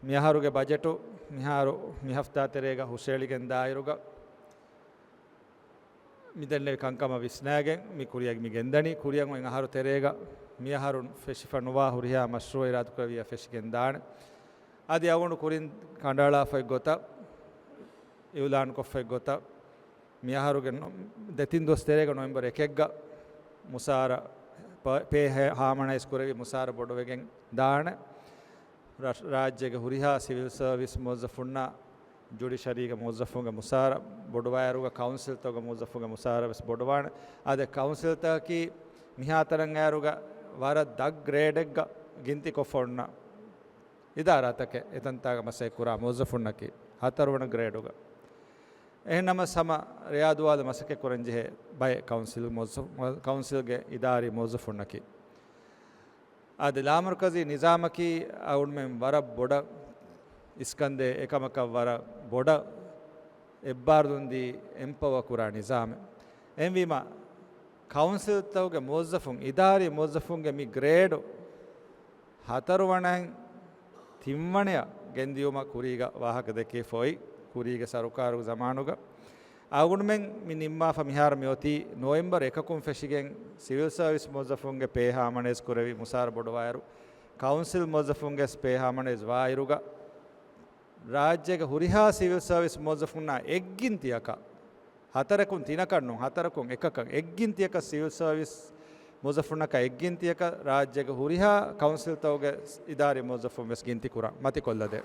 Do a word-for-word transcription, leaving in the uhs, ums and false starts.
މިއަހަރުގެ ބަޖެޓު މިހާރު މި ހަފްތާ ތެރޭގަ ހުށައެޅިގެން ދާއިރުގަ މި ދެންނެވި ކަންކަމަށް ވިސްނާގެން މި ކުރިޔަށް މި ގެންދަނީ. ކުރިޔަށް އޮތް އަހަރު ތެރޭގަ މިއަހަރު ފެށިފަ ނުވާ ހުރިހާ މަޝްރޫއެއް އިރާދަކުރެއްވިއްޔާ ފެށިގެން ދާނެ. އަދި އަޅުގަނޑު ކުރިން ކަނޑައަޅާފައި ގޮތަށް، އިއުލާންކޮށްފައި ގޮތަށް، މިއަހަރުގެ ނޮ-، ދެތިން ދުވަސް ތެރޭގަ ނޮވެމްބަރު އެކެއްގަ މުސާރަ ޕ-، ޕޭ ހެ-، ހާމަނައިޒް ކުރެވި މުސާރަ ބޮޑުވެގެން ދާނެ. ރަ-، ރާއްޖޭގެ ހުރިހާ ސިވިލް ސަރވިސް މުވައްޒަފުންނާ ޖުޑިޝަރީގެ މުވައްޒަފުންގެ މުސާރަ ބޮޑުވާއިރުގަ ކައުންސިލްތަކުގެ މުވައްޒަފުންގެ މުސާރަ ވެސް ބޮޑުވާނެ. އާދެ، ކައުންސިލްތަކަކީ މިހާތަނަށް އައިރުގަ ވަރަށް ދަށް ގްރޭޑެއްގަ ގިންތިކޮށްފަ އޮންނަ އިދާރާތަކެއް. އެތަންތާގަ މަސައްކަތް ކުރާ މުވައްޒަފުންނަކީ ހަތަރުވަނަ ގްރޭޑުގަ. އެހެންނަމަސް ހަމަ ރެޔާދުވާލު މަސައްކަތް ކުރަންޖެހޭ ބައެއް ކައުންސިލް މުވައްޒަފު-، ކައުންސިލްގެ އިދާރީ މުވައްޒަފުންނަކީ. އަދި ލާމަރުކަޒީ ނިޒާމަކީ އަޅުގަނޑުމެން ވަރަށް ބޮޑަށް އިސްކަންދޭ، އެކަމަކަށް ވަރަށް ބޮޑަށް އެއްބާރުލުންދީ އެމްޕަވަ ކުރާ ނިޒާމެއް. އެހެންވީމަ، ކައުންސިލްތަކުގެ މުވައްޒަފުން، އިދާރީ މުވައްޒަފުންގެ މި ގްރޭޑު ހަތަރުވަނައިން ތިންވަނަޔަށް ގެންދިޔުމަށް ކުރީގަ ވާހަކަ ދެއްކިފަ އޮތް، ކުރީގެ ސަރުކާރުގެ ޒަމާނުގަ. އަޅުގަނޑުމެން މި ނިންމާފަ މިހާރު މި އޮތީ ނޮވެމްބަރު އެކަކުން ފެށިގެން ސިވިލް ސަރވިސް މުވައްޒަފުންގެ ޕޭ ހާމަނައިޒް ކުރެވި މުސާރަ ބޮޑުވާއިރު، ކައުންސިލް މުވައްޒަފުންގެ ސް ޕޭ ހާމަނައިޒް ވާއިރުގަ، ރާއްޖޭގެ ހުރިހާ ސިވިލް ސަރވިސް މުވައްޒަފުންނާ އެއްގިންތިއަކަށް، ހަތަރަކުން ތިނަކަށް ނޫން، ހަތަރަކުން އެކަކަށް، އެއްގިންތިއަކަށް ސިވިލް ސަރވިސް މުވައްޒަފުންނަކަށް އެއްގިންތިއަކަށް ރާއްޖޭގެ ހުރިހާ ކައުންސިލްތަކުގެ އިދާރީ މުވައްޒަފުން ވެސް ގިންތި ކުރަން މަތިކޮށްލަދޭ.